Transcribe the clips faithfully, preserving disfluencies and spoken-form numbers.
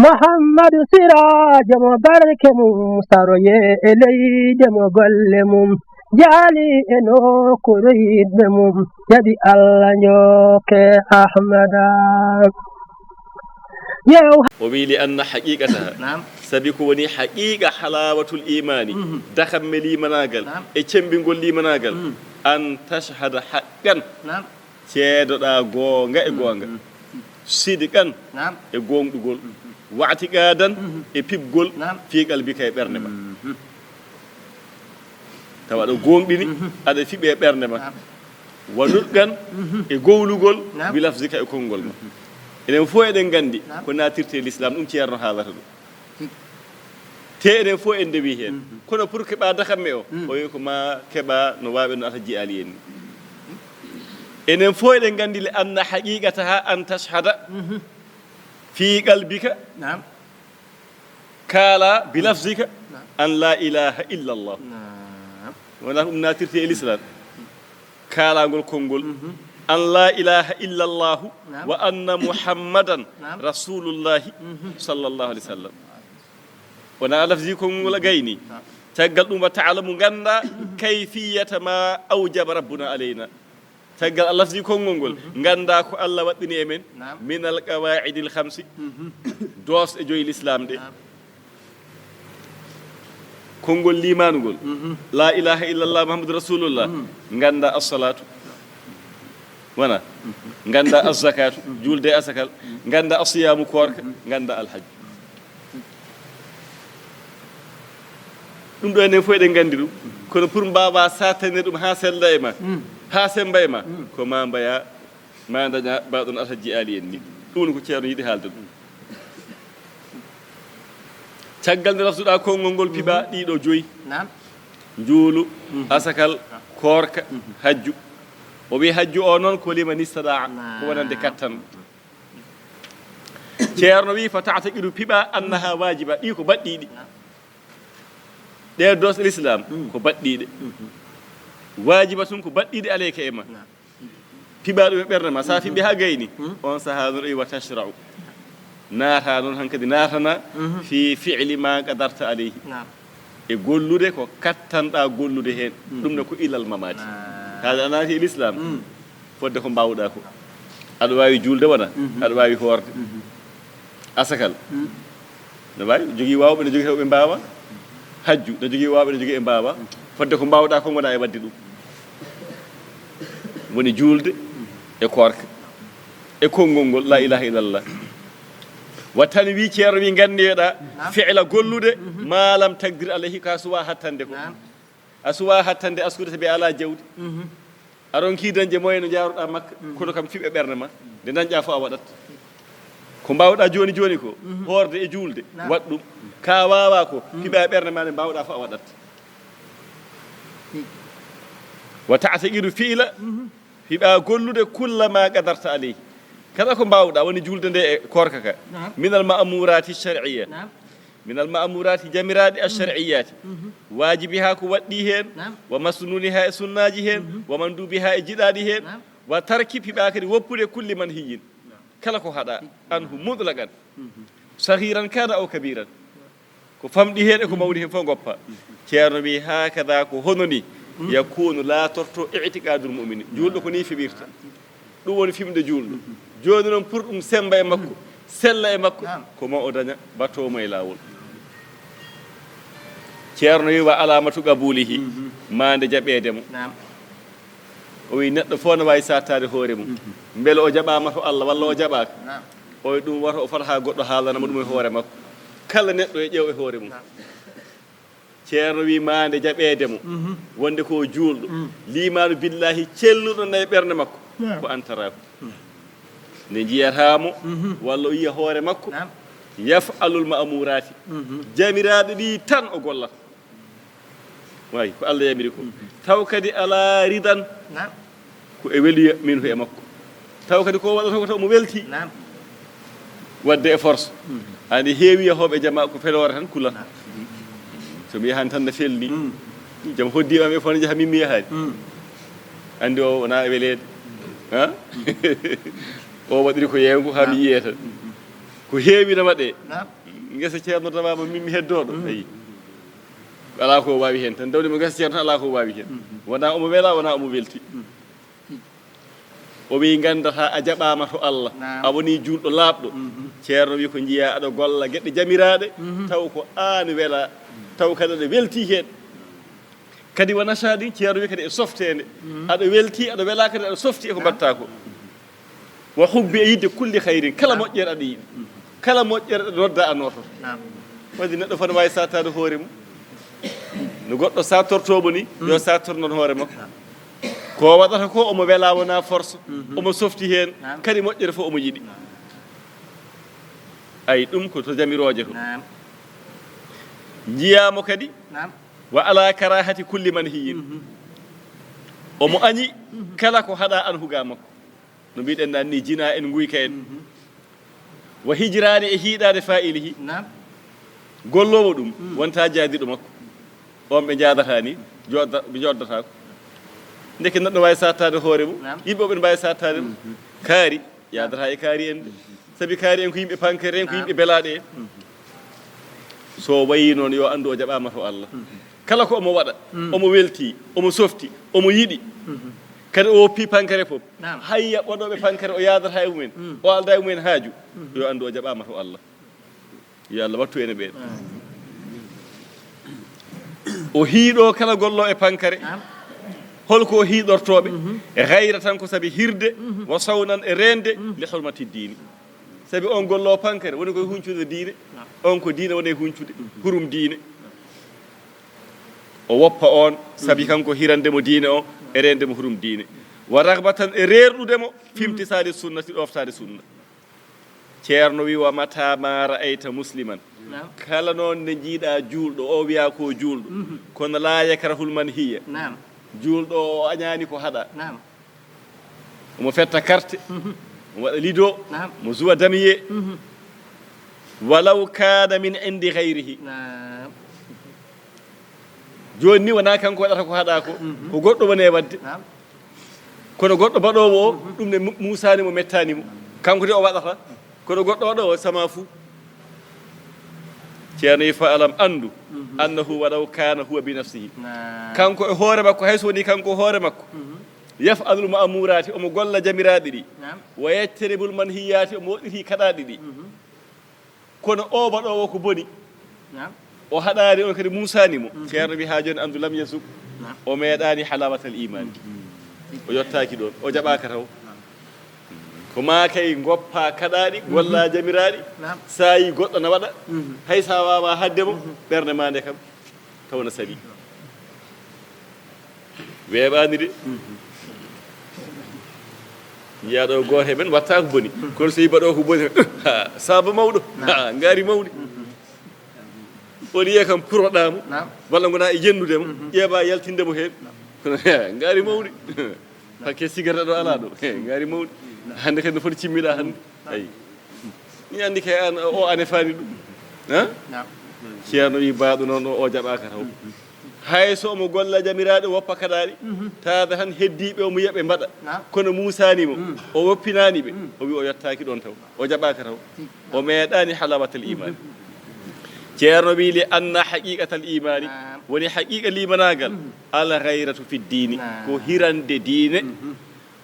Muhammadu Siraajo mo barke mum saroye e leyde mo golle mum jaali e nokkuure yiɗɓe mum jaɓi Allah njokke Ahmada. Yew O wiyi li anna haqiqataha, Naam. Sabi ko woni haqiqa halawatul imani, dakamme limanagal, Naam. e cembingol limanagal, an tashhada haqqan, Naam. Ceedoɗaa goonga e goonga, sidqan, Naam. e gooŋɗugol, wa'tiqaadan, e piɓgol, Naam. fii qalbika, e ɓernde ma. Tawa aɗa gooŋɗini, aɗa fiɓi e ɓernde ma. Wa nutqan, e gowlugol, Naam. Bi lafzika, e konngol ma. Enen fof eɗen nganndi Naam. ko naatirte e lislaam, ɗum ceerno haalata ɗum. Te enen fof en ndewi heen. Kono pour keɓa dakamme o, o wi ko ma keɓa no waawi no Alhaji Ali en ni. Enen fof eɗen nganndi li anna haqiqataha an tashhada fii qalbika, Naam. Kaala bi lafzika an la ilaha illa Allah. Naam. Wonaa ko ɗum naatirte e lislaam. Kaalangol konngol an la ilaha illa Allahu Naam. Wa anna Muhammadan Naam. Rasulullahi sallallahu alaihi wasallam. Wonaa lafzi konngol a gayni. Caggal ɗum wa ta'lamu ngannda kayfiyata ma awjaba rabbuna alayna. Caggal a lafzi konngol ngol ngannda ko Allah waɗɗini e men Naam. Min al qawaidil khamsi. Doosɗe joyi lislaam ɗe. Konngol liimaanu ngol, la ilaha illallah Muhammadu Rasulullah, ngannda assalatu, wona, ngannda azzakatu, juulde e asakal, ngannda assiyaamu, koorka, ngannda alhajju. Ɗum ɗo enen fof eɗen nganndi ɗum, kono pour mbaawa saatande ɗum haa sella e ma, haa semmba e ma, ko ma mbaya ma daña mbaɗon Alhaji Ali en ni. Ɗum woni ko ceerno yiɗi haalde ɗum. Caggal nde lafduɗa konngol ngol piɓa ɗiɗo joyi, Naam. njuulu, asakal, koorka, hajju. O wi hajju o noon ko liman istadaa, ko wonande kattan. Ceerno wi fa taataqidu, piɓa annaha waajiba, ɗi ko baɗɗiɗi. Ɗe dos l'islam ko baɗɗiɗe. Waajiba tun ko baɗɗiɗe aleyka e ma. Piɓa ɗum e ɓernde ma, sa fiɓɓi ha gayni, on saha noon o wi wa tashra'u. Naata noon hankadi naatana fi fi'li ma qadarta aleyhi. Naam. E gollude ko kattanɗa gollude heen. Ɗum ne ko ilal mamaati. Haade a naati e l'islam, fodde ko mbawɗa ko. Aɗa waawi juulde wona, aɗa waawi hoorde. Asakal. No waawi jogii waawɓe, no jogii heewɓe mbaawa. Hajju, no jogii waawɓe, no jogii e mbaawa. Fodde ko mbaawɗa ko ngona e waɗde ɗum. Woni juulde e koorka e konngol ngol la ilaha illallah. Wa tanwi, ceerno wi, nganndeɗa fi'la gollude ma lam taqdir alayhi, ka suwa hattande ko. A suwa hattande askude sabi a ala jawdi. A ronki dañde moyen no jaaruɗa Makka, kono kam fiɓe ɓernde ma, nde dañɗa fof a waɗat. Ko mbawɗa joni joni ko, hoorde e juulde, waɗ ɗum. Ka wawa ko, fiɓa e ɓernde ma, nde mbawɗa fof a waɗat. Wa ta'taqidu fi'la, fiɓa gollude kulla ma qadarta alayhi. Kala ko mbawɗa, woni juulde nde e koorka ka. Min al ma'murati shar'iyya. Min al ma'murati, jamiraɗi, al shar'iyyati, waajibiha, ko waɗɗi heen, wa masnuniha, e sunnaaji heen, wa mandubiha, e jiɗaaɗi heen, wa tarki, piɓa kadi woppude, kulli manhiyyin, kala ko haɗa, anhu mutlaqan, saghiran kana aw kabiran, ko famɗi heen e ko mawni heen fof goppa. Ceerno wi hakada, ko hono ni yakunu laatorto i'tiqadul mu'mini, juulɗo ko ni fiɓirta. Ɗum woni fiɓde juulɗo. Jooni noon pour ɗum semmba e makko, sella e makko, ko ma o daña batoowo mo e laawol. Ceerno wi wa alamatu qabulihi, maande jaɓeede mo. O wi neɗɗo fof no waawi saattaade hoore mum. Mbele o jaɓaama to Allah walla o jaɓaaka? O wi ɗum wata o fota haa goɗɗo haalana mo ɗum e hoore makko. Kala neɗɗo e ƴeew e hoore mum. Ceerno wi maande jaɓeede mo wonde ko o juulɗo, liimaanu billahi celluɗo nayi ɓernde makko, ko an taraaku. Nde njiyata mo walla o yiya hoore makko, yaf'alul ma'murati, jamiraaɗo ɗi tan o gollata. Wayi ko Allah yamiri ko. Taw kadi ala ridan, ko e weluya minhu e makko. Taw kadi ko waɗata ko taw mo welti. Wadde e force. Andi heewi yahooɓe jama ko feloore tan kula. So mi yahan tan no felni. Jam hoddi am e fon jaha min mi yahani. Andi o wona e weleede. Ha? O waɗiri ko yewngu ha mi yiyee tan. Ko heewi na waɗee. Naam. Ngesa ceerno tawaama min mi heddooɗo. Mm. Ayi. Alaa ko waawi heen. Tan dawde mo ngesa ceerno tan alaa ko waawi heen. Mm. Wonaa omo welaa, wonaa omo weltii. Mm. O wii, nganndataa a jaɓaama to Allah. Naam. A wonii juulɗo laaɓɗo. Mhm. Ceerno wii, ko njiyaa aɗa golla geɗe jamiraaɗe, mhm, taw ko aan welaa, taw kadi aɗa weltii heen. Kadi wa nashaadin, ceerno wii kadi e softeende. Mhm. Aɗa weltii, aɗa welaa kadi aɗa softi e ko, naam, mbaɗtaa ko. Wa hubbi, e yiɗde kulli khayrin, kala, naam, moƴƴere aɗa yiɗi. Mhm. Kala moƴƴere aɗa nodda a noototo. Naam. Waɗi neɗɗo fof ne waawi sattaade hoore mum. No goɗɗo sattortoo mo ni, yo, mm, sattor noon hoore makko. Naam. Ko waɗata ko omo welaa, wonaa force, mhm, omo softi heen, naam, kadi moƴƴere fof omo yiɗi. Naam. Ay, ɗum ko to jamirooje to. Naam. Njiyaa mo kadi, naam, wa ala karahati kulli manhiyin. Mhm. Omo añi, mhm, kala ko haɗaa an hugaa makko. No mbiɗen nan ni, jinaa en, nguyka en. Mhm. Wa hijraani, e hiiɗaade faa'ilihi. Naam. Golloowo ɗum, mm, wonta jaadiiɗo makko. On ɓe njaadataa ni, jooɗda-, ɓe njooddataako. Ndeke neɗɗo waawi sattaade hoore mum. Naam. Yimɓe ɓe mbaawi sattaade ɗum. Mhm. Kaari, naam, yaadataa e kaari en de. Mhm. Sabi kaari en ko yimɓe pankere en, ko, naam, yimɓe belaaɗe en. Mhm. So o wayii noon, yo anndu o jaɓaama to Allah. Mhm. Kala ko omo waɗa, mm, omo weltii, omo softi, omo yiɗi. Mhm. Kadi o woppii pankere fof. Naam. Hayya waɗooɓe pankere o yaadataa e mumen, mm, o aldaa e mumen haaju, mhm, yo anndu o jaɓaama to Allah. Yo Allah wattu en e ɓeen. Amin. O hiiɗoo kala gollooɓe pankere. Naam. Holko o hiiɗortooɓe? Mhm. Gayra tan ko sabi hirde, mhm, wa sawnan e reende, mhm, li hurmati diini. Sabi on golloowo pankere woni koye huncude diine. Naam. On ko diine woni e huncude, mhm, hurum diine. O woppa on, sabi, mhm, kanko hirande mo diine o, e reende mo hurum diine. Wa ragbatan, e reerɗude mo, mhm, fimtisaali sunnati, ɗoftaade sunna. Ceerno wi, wa mata ma ra'ayta musliman. Naam. Kala noon nde njiiɗa juulɗo, o wiya ko juulɗo. Mhm. Kono laa yakrahul manhiya. Naam. Juulɗo o añaani ko haɗa. Naam. Omo fetta carte, mhm, omo waɗa lido, naam, mo zuwa damiye. Mhm. Walaw kana min indi ghayrihi. Naam. Jooni ni wonaa kanko waɗata ko haɗa ko, mhm, ko goɗɗo woni e waɗde. Naam. Kono goɗɗo baɗoowo o, mhm, ɗum ne mu-, muusaani mo, mettaani mo. Kanko de o waɗata, kono goɗɗo waɗoowo o sama fuu. Ceerno yi, fa alam, anndu, mhm, annahu walaw kana huwa bi nafsihi. Naam. Kanko e hoore makko, hay so woni kanko hoore makko, mhm, yaf'alul ma'murati, omo golla jamiraaɗi ɗi. Naam. Wa yajtanibul manhiyati, omo waɗɗiti kaɗaaɗi ɗi. Mhm. Kono o baɗoowo ko boni, naam, o haɗaani on kadi muusaani mo. Mhm. Ceerno wi, haa jooni anndu, lam yasuk, naam, o meeɗaani halawatal imaani. Mhm. O yottaaki ɗoon, o jaɓaaka taw. Naam. Ko maa kay ngoppa kaɗaaɗi, mhm, walla jamiraaɗi, naam, so a yi goɗɗo na waɗa, mhm, hay so a waawaa haɗde mo, mhm, ɓernde maa nde kam taw na saɗi. Weeɓaani de. Njiyaa ɗo gooto e men waɗta ko boni. Kono so yi baɗo ko boni, ha, saaba mawɗo. Naam. Ha, ngaari mawɗi. Woni yiya kam puroɗaa mo. Naam. Walla ngonaa e yennude mo. Mhm. Ƴeeɓa yaltinde mo heen. Naam. Kono, ha, ngaari mawɗi. Hakke sigarta ɗo alaa ɗo. He, ngaari mawɗi. Hannde kadi no foti cimmiɗaa hannde. Ayi. Mi anndi kay an, o ane faani ɗum. Ha? Naam. Ceerno wi, baaɗo noon o, o jaɓaaka taw. Mhm. Hay so omo golla jamiraaɗi, woppa kaɗaaɗi, mhm, taada tan heddiiɓe omo yiya ɓe mbaɗa. Naam. Kono muusaani mo, mm, o woppinaani ɓe. Mm. O wi o yottaaki ɗoon taw. O jaɓaaka taw. Mm. O meeɗaani halawatal imaani. Mhm. Ceerno wi, li anna haqiqatal imaani, naam, woni haqiqa limanaagal, mhm, al ghayratu fi diini, naam, ko hirande diine. Mhm.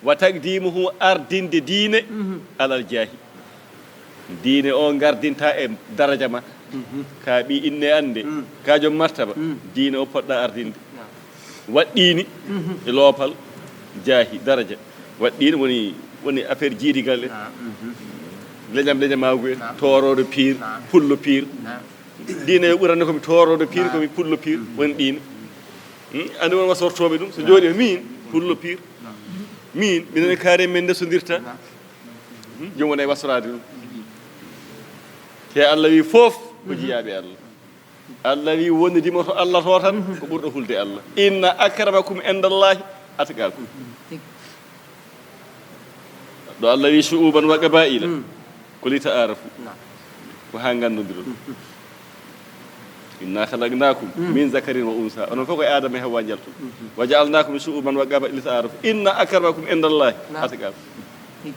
Wa taqdimuhu, ardinde diine, mhm, alal jaahi. Diine o ngardinta e daraja ma. Mhm. Ka ɓi inne annde, mm, ka joom martaba, mm, diine o poɗɗa ardinde. Naam. Waɗɗiini, mhm, e loopal jaahi, daraja. Waɗɗiini woni, woni affaire jiidigal en. Naam. Mhm. Leñam leñamaagu en, naam, tooroodo piir, naam, pullo piir. Naam. Diine yo ɓurande ko mi tooroodo piir, naam, ko mi pullo piir, mhm, woni diine. Hmm? Anndi won wasortooɓe ɗum, so, naam, jooɗi min, pullo piir. Naam. Min, minen e kaare men nde so ndirta. Naam. Hmm? Joom wona e wasoraade ɗum. Te Allah wi fof ko, mhm, jiyaaɓe Allah. Allah wi wonidimo to Allah to tan, mhm, ko ɓurɗo hulde Allah. Inna akramakum indallahi atqakum. Ɗo Allah wi shu'uban wa qaba'ila. Mm. Ko li ta'arafu. Naam. Ko haa nganndondiron. Mm. Inna khalaqnakum, mm, min zakarin wa unsa. Onon fof ko e Aadama e Hawwa njalton. Mm. Wa ja'alnakum shu'uban wa qaba'ila li ta'arafu. Inna akramakum indallahi, naam, atqakum. Mm.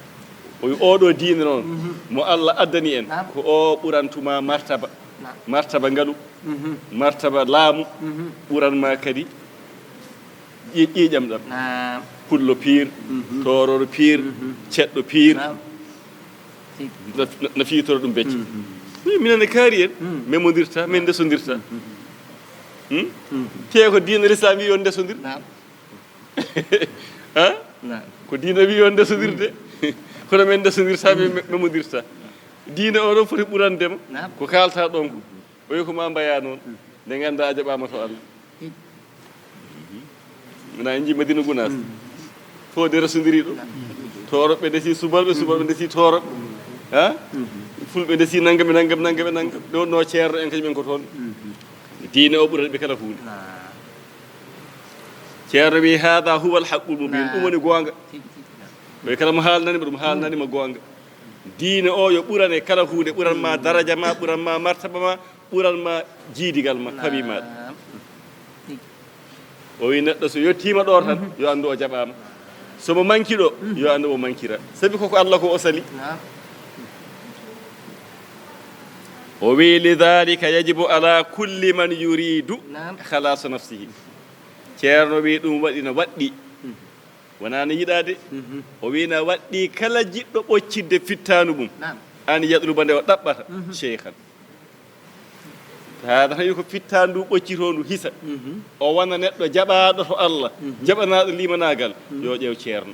O wi oɗo diine noon, mo Allah addani en, ko o ɓurantuma martaba. Martaba ngalu, martaba laamu, ɓuranma kadi ƴi-, ƴiiƴam ɗam. Pullo piir, toorooɗo piir, ceɗɗo piir. Na, na, na fiitoro ɗum becce. Wi, minen e kaari en, memondirta, min ndesondirta. Hmm? Te ko diine l'islam wi on ndesondir. Ha? Ko diine wi on ndesondirde. Kono min ndesondirta, min me-, memondirta. Diine o ɗon foti ɓurandema ko kaalta ɗon ko. O wi ko ma mbaya noon. Nde ngannda a jaɓaama to Allah. Wona en njii Madina Gunaas. Fof de resondiri ɗo. Tooroɓe ndesi subalɓe, subalɓe ndesi tooroɓe. Ha? Fulɓe ndesi nanngam e nanngam, nanngam e nanngam. Ɗo no ceerno en kañum en ko toon. Diine o ɓurani ɓe kala huunde. Ceerno wi, "Hada huwa al haqqul mubin." Ɗum woni goonga. Ɓe kala mo haalnani mo, ɗum haalnani mo goonga. Diine o yo ɓurane kala huunde, ɓuran ma daraja ma, ɓuran ma martaba ma, ɓuran ma jiidigal ma, famille maɗa. O wi neɗɗo so yettiima ɗo tan, yo anndu o jaɓaama. So mo manki ɗo, yo anndu o mankira. Sabi koko Allah ko o sali. O wi, "Lidhalika yajibu ala kulli man yuridu khalasa nafsihi." Ceerno wi ɗum waɗi no waɗɗi. Wonaa no yiɗaade. O wi na waɗɗi kala jiɗɗo ɓoccitde fittaandu mum. An yatluba nde o ɗaɓɓata. Sheykhan. Hada tawi ko fittaandu ɓoccitoo ndu hisa. O wona neɗɗo jaɓaaɗo to Allah, jaɓanaaɗo limanaagal, yo ƴeew ceerno.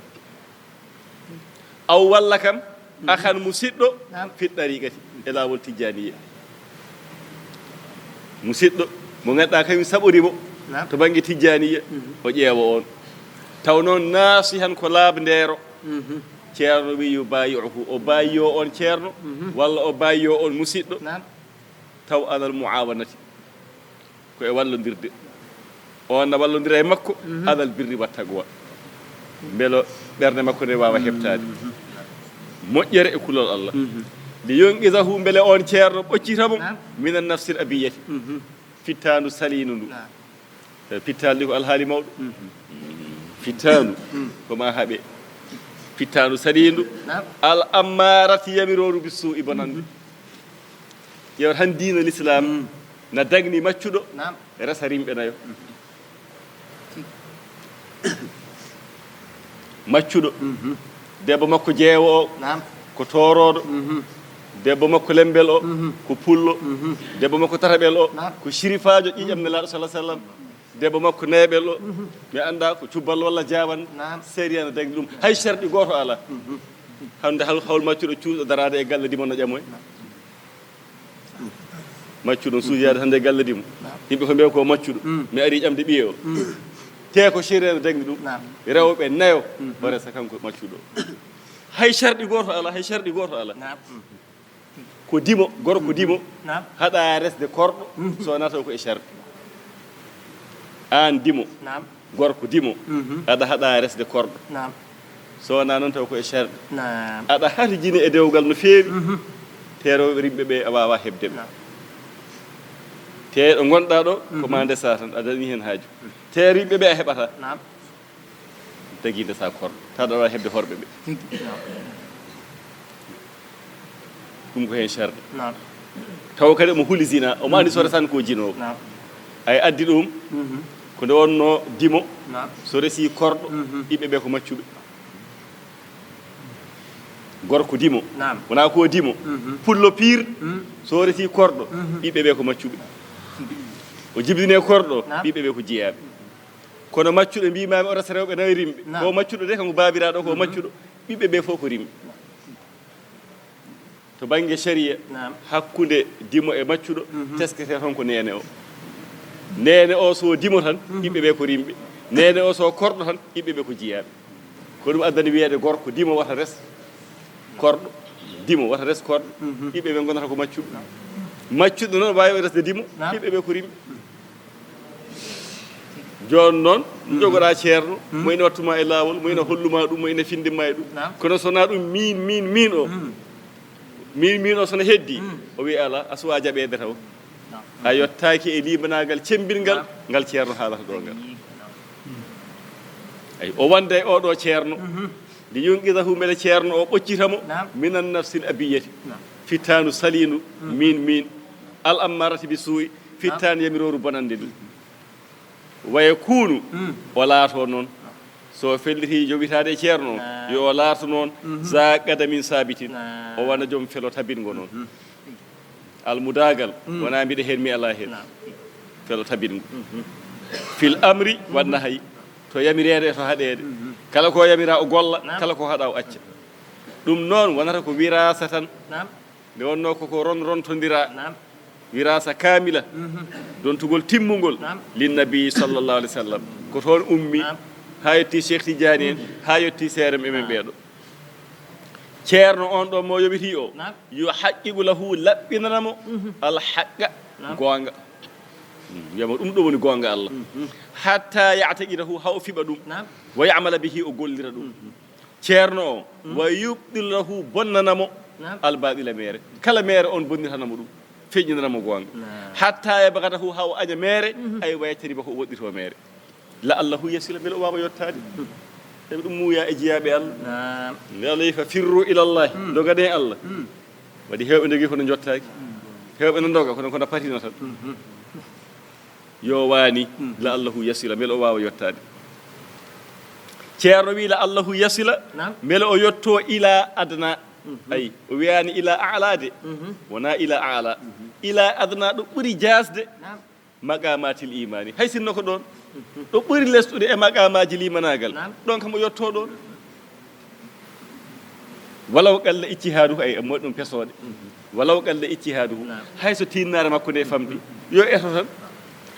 Aw walla kam, akhan musidɗo, fi ɗariqati, e laawol tijjaaniye. Musidɗo, mo ngannduɗaa kañum saɓori mo, to bannge tijjaaniye, o ƴeewa on. Taw noon naasihan ko laaɓndeero. Ceerno wi yo baayi'uhu, o baayiyo on ceerno, walla o baayiyo on musidɗo. Taw alal mu'aawanati, ko e wallondirde. On na wallondira e makko, alal birri wa taqwa. Mbelo ɓernde makko nde waawa heɓtaade moƴƴere e kulol Allah. Li yunqizahu, mbele on ceerno ɓoccita mo, minan nafsil abiyati. Fittaandu saliindu ndu. Eh, fittaandu ndi ko alhaali mawɗo. Fittaandu ko ma haɓe. Fittaandu saliindu. Al ammaarati, yamirooru bi suu'i, bonannde. Ƴeewata han diina l'islam na dagni maccuɗo resa rimɓe nayo. Maccuɗo, debbo makko jeewo o ko toorooɗo, debbo makko lembel o ko pullo, debbo makko tataɓel o ko shirifaajo, ƴiƴam Nelaaɗo sallallahu alaihi wasallam, debbo makko neeɓel o mi annda ko cubbal walla jaawan. Sariya na dagni ɗum, hay sharɗi gooto alaa. Hannde hal hawl maccuɗo cuuɗo daraade e galle dimo no ƴamoy. Maccuɗo suujaade hannde e galle dimo. Yimɓe ko mbiya ko maccuɗo. Mi ari ƴamde ɓiye o. Te ko sariya na dagni ɗum. Rewɓe nayo o resa kanko maccuɗo. Hay sharɗi gooto alaa, hay sharɗi gooto alaa. Ko dimo, gorko dimo, haɗa resde korɗo, so wonaa taw ko e sharɗi. Aan dimo, gorko dimo, aɗa haɗa resde korɗo. So wonaa noon taw ko e sharɗi. Aɗa hatijini e dewgal no feewi. Te rewɓe rimɓe ɓe a waawaa heɓde ɓe. Te ɗo ngonɗaa ɗo, ko ma ndesa tan, a dañi heen haaju. Te rimɓe ɓe a heɓataa. Tagi ndesa korɗo. Tawa aɗa waawaa heɓde horɓe ɓe. Ɗum ko heen sharɗi. Taw kadi omo huli zina, omo anndi so resan ko jinoowo. Ay addi ɗum, ko nde wonno dimo, so resi korɗo, ɓiɓɓe ɓe ko maccuɓe. Gorko dimo, wonaa ko dimo. Pullo piir, so resi korɗo, ɓiɓɓe ɓe ko maccuɓe. O jibinee korɗo, ɓiɓɓe ɓe ko jiyaaɓe. Kono maccuɗo, mbiimaami o resa rewɓe nayo rimɓe. Ko maccuɗo de, kanko baabiraaɗo ko maccuɗo. Ɓiɓɓe ɓe fof ko rimɓe. To bannge sharia, hakkunde dimo e maccuɗo, tesketee toon ko neene o. Neene o so dimo tan, ɓiɓɓe ɓe ko rimɓe. Neene o so korɗo tan, ɓiɓɓe ɓe ko jiyaaɓe. Ko ɗum addani wiyeede gorko dimo wata res korɗo, dimo wata res korɗo, ɓiɓɓe ɓe ngonata ko maccuɓe. Maccuɗo noon waawi resde dimo, ɓiɓɓe ɓe ko rimɓe. Jooni noon, njogoɗaa ceerno, mo ina wattuma e laawol, mo ina holluma ɗum, mo ina findinma e ɗum. Kono so wonaa ɗum, miin, miin, miin o. Miin, miin o, so no heddi, o wiya, "Alaa, a suwaa jaɓeede taw." A yottaaki e limanaagal cemmbingal, ngal ceerno haalata ɗo ngal. Ay, o wonda e oɗo ceerno. Li yunqidahu, mbele ceerno o ɓoccita mo. Naam. Minan nafsil abiyati. Naam. Fittaandu saliindu, min, min. Al ammarati bi suu'i, fittaan yamirooru bonannde ndun. Wa yakunu, o laato noon. So felliti jowitaade e ceerno o, yo o laarto noon, za qadamin sabitin. O wona joom felo tabingo noon. Almudaagal, wonaa mbiɗa heen, mi alaa heen. Naam. Felo tabingo. Fil amri wan nahayi. To yamireede e to haɗeede. Kala ko yamira o golla, naam, kala ko haɗa o acca. Ɗum noon wonata ko wiraasa tan. Naam. Nde wonnoo ko ko ron rontondira. Naam. Wiraasa kaamila. Dontugol timmungol. Naam. Linnabi sallallahu alaihi wasallam. Ko toon ummi. Naam. Haa yetti Cheikh Tidiane en, haa yetti seere men ɓeeɗo. Ceerno on ɗo mo yoɓiti o, naam, yo haqqiqu lahu, laɓɓinana mo, al haqqa, naam, goonga. Mm, wiyama ɗum ɗo woni goonga Allah. Hatta ya'taqidahu, haa o fiɓa ɗum. Naam. Wa ya'mala bihi, o gollira ɗum. Ceerno o, wa yubtil lahu, bonnana mo, naam, al batila, meere. Kala meere on bonnitana mo ɗum, feññinana mo goonga. Naam. Hatta yabghadahu, haa o aña meere, ay wa yajtanibahu, o woɗɗito meere. La'allahu yasila, mbele o waawa yottaade. Eɓe ɗum muuya e jiyaaɓe Allah. Naam. Nde Allah wi, "Fa firru ilallahi." Ndogaɗen Allah. Waɗi heewɓe ndogi kono njottaaki. Heewɓe no ndoga kono, kono patino tan. Yo waani, la'allahu yasila, mbele o waawa yottaade. Ceerno wi, "La'allahu yasila," naam, mbele o yotto ila adna. Ay, o wiyaani ila a'la de. Wona ila a'la. Ila adna, ɗo ɓuri jaasde. Naam. Maqamatil imani. Hay sinno ko ɗon, ɗo ɓuri lesɗude e maqamaji limanaagal, naam, ɗon kam o yotto ɗon. Walaw qalla ijtihaduhu, ay, moɗi ɗum pesoode. Walaw qalla ijtihaduhu. Naam. Hay so tinnaare makko nde famɗi, yo eto tan.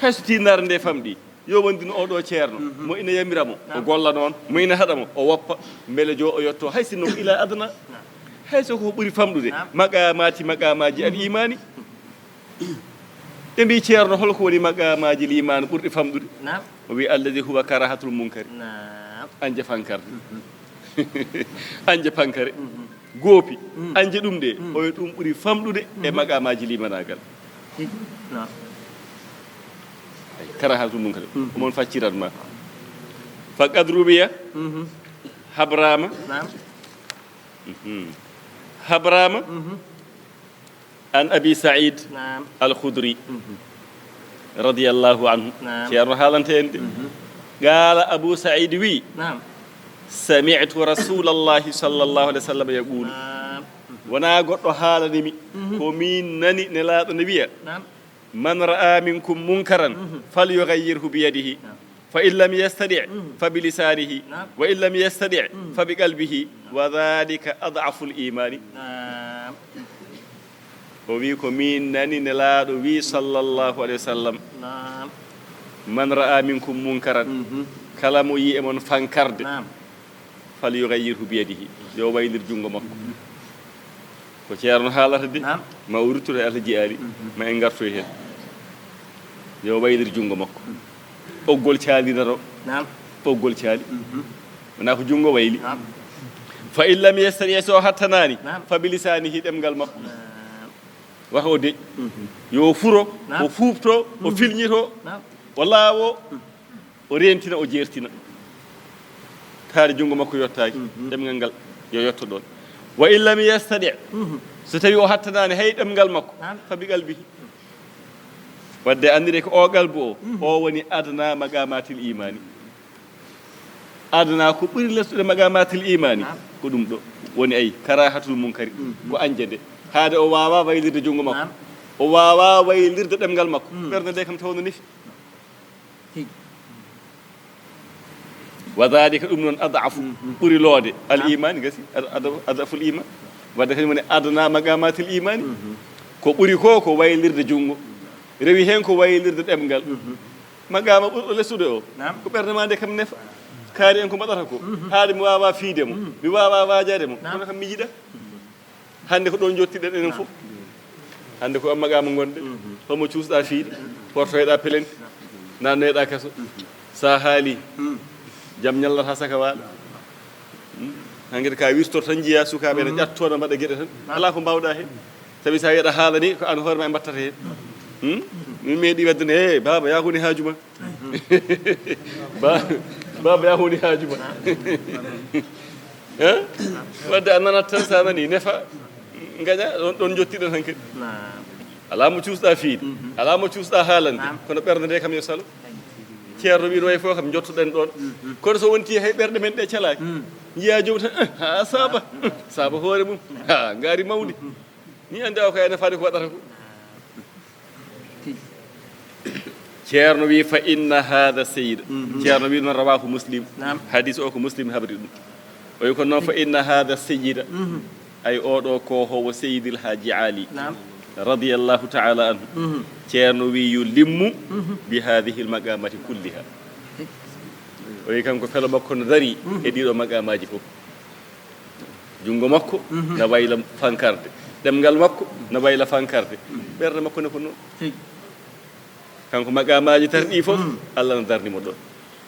Hay so tinnaare nde famɗi, yo wondin oɗo ceerno, mo ina yamira mo, o golla noon, mo ina haɗa mo, o woppa, mbele jo o yotto, hay sinno ko ila adna. Naam. Hay so ko ɓuri famɗude, naam, maqamati, maqamaji al imani. Ɓe mbi, "Ceerno, holko woni maqamaji limaanu ɓurɗi famɗude?" Naam. O wi, "Alladi huwa karahatul munkari." Naam. Añde fankare. Añde fankare. Goopi. Añde ɗum ɗe. O wi, "Ɗum ɓuri famɗude e maqamaji limanaagal." Naam. Ay, karahatul munkari. Omon faccirat ma. Faqad ruwiya. Habrama. Naam. Habrama. An Abi Saïd, naam, Al Khudri, radiyallahu anhu. Naam. Ceerno haalanta en de. Qaala Abu Saïd wi, naam, sami'tu Rasulallahi sallallahu alaihi wasallam yaqulu. Naam. Wona goɗɗo haalani mi, ko min nani Nelaaɗo ne wiya, naam, man ra'a minkum munkaran falyughayyirhu biyadihi. Naam. Fa in lam yastati', fa bi lisanihi. Naam. Wa in lam yastati', fa bi qalbihi. Wa dhalika ad'aful imani. Naam. O wi, ko min nani Nelaaɗo wi, sallallahu alaihi wasallam, naam, man ra'a minkum munkaran, kala mo yi e mon fankarde, naam, falyughayyirhu biyadihi, yo waylito junngo makko. Ko ceerno haalata de, naam, ma o ruttoto e Alhaji Aali, ma en ngartoy heen. Yo waylito junngo makko. Ɓoggol caali naro. Naam. Ɓoggol caali. Wona ko junngo wayli. Naam. Fa in lam yastati', so hattanaani, naam, fa bi lisanihi, ɗemngal makko. Naam. Wata o deƴ. Yo furo, naam, o fuupto, o filñito, naam, o laawo, o reentina, o jeertina. Taade junngo makko yottaaki, ɗemngal ngal yo yotto ɗoon. Wa in lam yastati', so tawi o hattanaani hay ɗemngal makko, naam, fa bi qalbihi. Wadde anndire ko o qalbu o, o woni adna maqamatil imani. Adna ko ɓuri lesɗude maqamatil imani, naam, ko ɗum ɗo woni ay karahatul munkari, ko añde nde. Haade o waawa waylirde junngo makko, naam, o waawa waylirde ɗemngal makko, ɓernde nde kam tawno nefi. Wa dhalika, ɗum noon, ad'afu, ɓuri loode, al iman, gasi, ad-, ad-, ad'aful iman. Wadde kañum woni adna maqamatil imani. Ko ɓuri ko, ko waylirde junngo. Rewi heen ko waylirde ɗemngal. Maqama ɓurɗo lesɗude o, naam, ko ɓernde ma nde kam nefa. Kaari en ko mbaɗata ko, haade mi waawa fiide mo, mi waawa waajaade mo, naam, kono kam mi yiɗa. Hannde ko ɗoon njottiɗen enen fof. Hannde ko e maqama ngonɗen. Homo cuusɗa fiiɗe, portoyɗa pelenti, nannoyɗa kaso. Sa haali, jam ñallata saka waaɗa. Hankkadi ka wirtor tan, njiya sukaaɓe ene ƴatto, no mbaɗa geɗe tan. Alaa ko mbawɗa heen. Sabi sa wiyaɗa haalani, ko an hoore ma e mbattata heen. Min meeɗi waɗde ne, "He, baaba, yaa ko woni haaju ma?" Ba-, baaba, yaa ko woni haaju ma? Hein? Wadde a nanat tan, sa nani nefa, gaña, ɗon, ɗon jottiɗen hankadi. Alaa mo cuusɗa fiide, alaa mo cuusɗa haalande, kono ɓernde nde kam yo salo. Ceerno wi no wayi fof kam jottoɗen ɗon. Kono so wonti hay ɓerɗe men ɗe calaaki, njiya joom tan, "Eh, ha saaba, saaba hoore mum, ha ngaari mawndi." Ni andi awa ko ene faade ko waɗata ko. Ceerno wi, "Fa inna hada sayyid." Ceerno wi noon, rawahu Muslim. Hadis o ko Muslim habri ɗum. O wi ko noon, "Fa inna hada sayyida." Ay, oɗo ko howo Seydil Haaji Ali, radiyallahu taala anhu. Ceerno wi, "Yulimmu bi hadhihi almaqamati kulliha." O wi kanko felo makko no dari e ɗiɗo maqamaji fof. Junngo makko na wayla fankarde, ɗemngal makko na wayla fankarde, ɓernde makko ne ko noon. Kanko maqamaaji tati ɗi fof, Allah na darni mo ɗoon.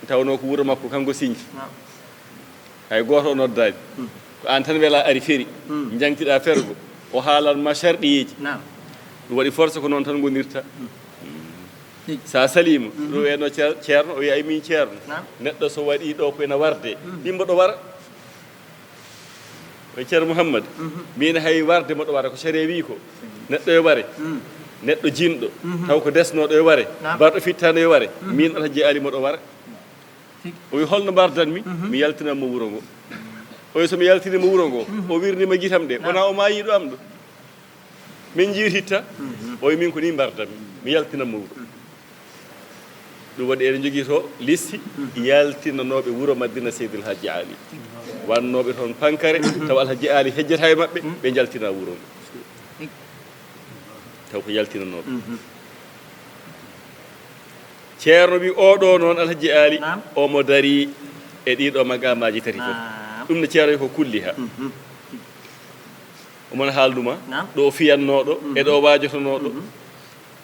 Tawnoo ko wuro makko, kanko Sinji. Hay gooto o noddaani. Ko aan tan welaa ari feri, njangtiɗaa fergo, o haalan ma sarɗiyeeji. Ɗum waɗi force ko noon tan ngonirta. Sa saliima, ɗum wayno ceer-, ceerno, o wiya, "Ay min ceerno, neɗɗo so waɗi ɗo ko ena warde, ɗimbo ɗo wara." O, "Ceerno Muhammad, min hay warde mo ɗo wara, ko sariya wi ko neɗɗo yo ware, neɗɗo jinɗo, taw ko desnoɗo yo ware, barɗo fittano yo ware, min Alhaji Ali mo ɗo wara." O wi, "Holno mbardanmi?" Mi yaltinan mo wuro ngo. O wi, "So mi yaltini mo wuro ngo, o wirnima gitam ɗe, wona o maayiɗo am ɗo?" Min njiirtitta. O wi, "Min ko ni mbardanmi, mi yaltinan mo wuro." Ɗum waɗi eɗen njogii to listi yaltinanooɓe wuro Madina Seydil Hajji Ali. Wannooɓe toon pankare, tawa Alhaji Ali hejjata e maɓɓe, ɓe njaltina wuro ngo. Taw ko yaltinanooɓe. Ceerno wi, "Oɗo noon Alhaji Ali, omo darii e ɗiɗo magamaaji tati fof." Ɗum no Ceerno wi ko kulliha. Omon haalnuma ɗo o fiyannooɗo e ɗo o waajotonooɗo.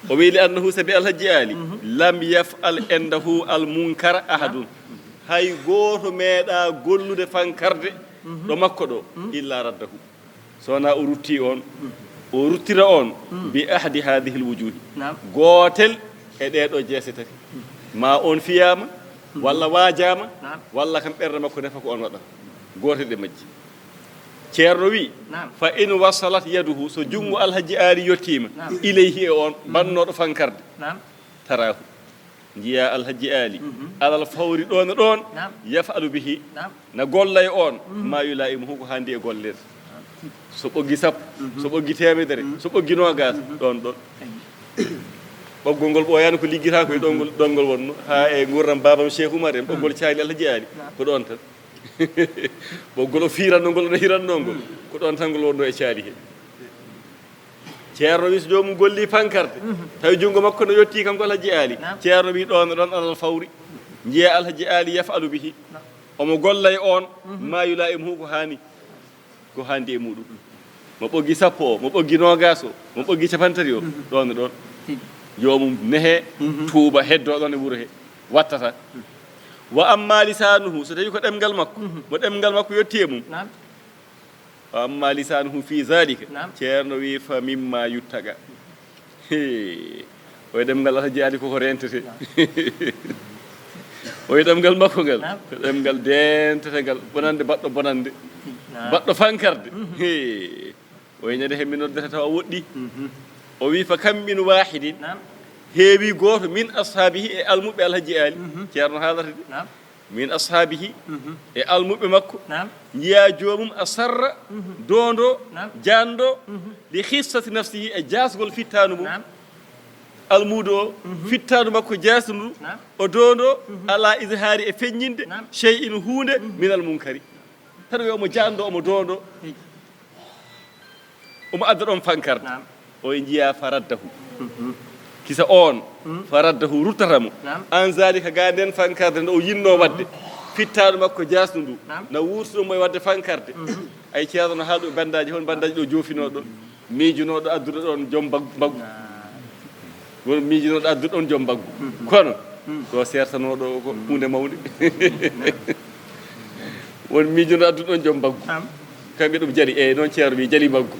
O wi, "Li annahu, sabi Alhaji Ali, lam yaf'al indahu al munkara ahadun." Hay gooto meeɗa gollude fankarde ɗo makko ɗo, illa raddahu. So wonaa o rutti on, o ruttira on bi ahdi hadhihi al wujuhi. Gootel e ɗee ɗo jeese tati. Ma on fiyaama, walla waajaama, walla kam ɓernde makko nefa ko on waɗata. Gootel e majji. Ceerno wi, "Fa in wasalat yaduhu, so junngo Alhaji Ali yottiima, ilayhi, e on bannooɗo fankarde, taraahu, njiya Alhaji Ali, alal fawri ɗoon e ɗoon, yaf'alu bihi, na golla e on, ma yulaimuhu, ko haandi e golleede." So ɓoggi sappo, so ɓoggi teemedere, so ɓoggi noogaas, ɗoon ɗoon. Ɓoggol ngol ɓooyaani ko liggitaa ko e ɗoon ngol, ɗoon ngol wonno, haa e nguurndam baabam Cheikh Oumar en, ɓoggol caali Alhaji Ali, ko ɗoon tan. Ɓoggol o fiiranno ngol, o hiranno ngol, ko ɗoon tan ngol wonno e caali he. Ceerno wi, so joomum golli pankarde, tawi junngo makko no yottii kanko Alhaji Ali. Ceerno wi, ɗoon, ɗoon alal fawri, njiya Alhaji Ali yaf'alu bihi. Omo golla e on, ma yulaimuhu, ko haani, ko haandi e muɗum. Mo ɓoggi sappo o, mo ɓoggi noogaas o, mo ɓoggi capantati o, ɗoon e ɗoon. Joomum nehe, tuuba, heddo ɗoon e wuro he, wattata. Wa amma lisanuhu, so tawi ko ɗemngal makko, mo ɗemngal makko yotti e mum. Wa amma lisanuhu fi zalika, ceerno wi, fa mimma yuttaqa. Hee, o e ɗemngal Alhaji Ali koko rentete. O e ɗemngal makko ngal, ko ɗemngal dentetengal, bonande baɗɗo bonande, baɗɗo fankarde. Hee, o e ñande he mi noddata tawa woɗɗi. O wi, fa kam min wahidin, heewi gooto min ashabihi, e almuɓɓe Alhaji Ali, ceerno haalata de. Min ashabihi, e almuɓɓe makko, njiya joomum asarra, doondo, jaando, li khissati nafsihi, e jaasgol fittaandu mum. Almuudo o, fittaandu makko jaasndu, o doondo, ala izhaari, e feññinde, shay'in, huunde, min al munkari. Tan wi omo jaando, omo doondo. Omo adda ɗon fankarde. O e njiya faraddahu. Kisa on, faraddahu, ruttata mo. An zalika, ga nden fankarde nde o yinno wadde. Fittaandu makko jaasndu ndu. Na wurtuno mo e wadde fankarde. Ay, ceerno no haalɗo e bandaaji, hon bandaaji ɗo joofinoo ɗon. Miijunooɗo addude ɗon joom mbag-, mbaggu. Won miijunooɗo addude ɗon joom mbaggu. Kono, ko sertanooɗo o ko huunde mawnde. Won miijunooɗo addude ɗon joom mbaggu. Kamɓe ɗum jali, eyi, noon ceerno wi jali mbaggu.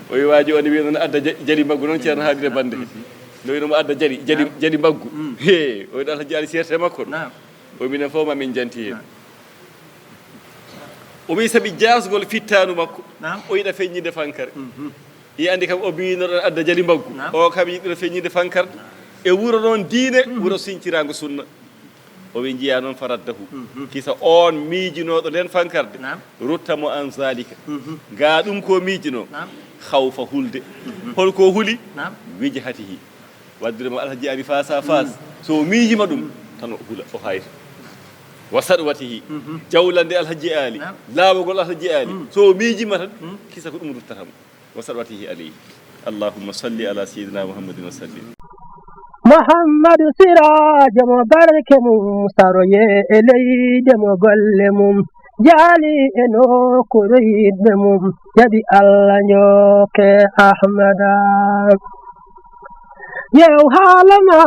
O wi waaji o ne wiya noon adda ja-, jali mbaggu, noon ceerno haalde bannde. No wino mo adda jali, jali, jali mbaggu. He, o wiɗa Alhaji Ali serte makko ɗo. O wi minen fof ma min janti heen. O wi sabi jaasgol fittaandu makko, o yiɗa feññinde fankare. I anndi kam o biyino ɗon adda jali mbaggu. O kam yiɗino feññinde fankarde. E wuro noon diine, wuro sinciraango sunna. O wi njiya noon faraddahu. Kisa oon miijinooɗo nden fankarde. Rutta mo an zalika. Ga ɗum ko miijino. Khawfa hulde. Holko huli? Wijhatihi. Waɗdude mo Alhaji Ali face à face. So miijima ɗum, tan o hula, o hayta. Wa sadwatihi. Jawlande Alhaji Ali. Laawogol Alhaji Ali. So miijima tan, kisa ko ɗum ruttata mo. Wa sadwatihi alayhi. Allahumma salli ala sayyidina Muhammadin wa sallim. Muhammadu Siraajo mo barke mum saroye e leyde mo golle mum jaali e nokkuure yiɗɓe mum jaɓi Allah njooke Ahmada. Yew haala ma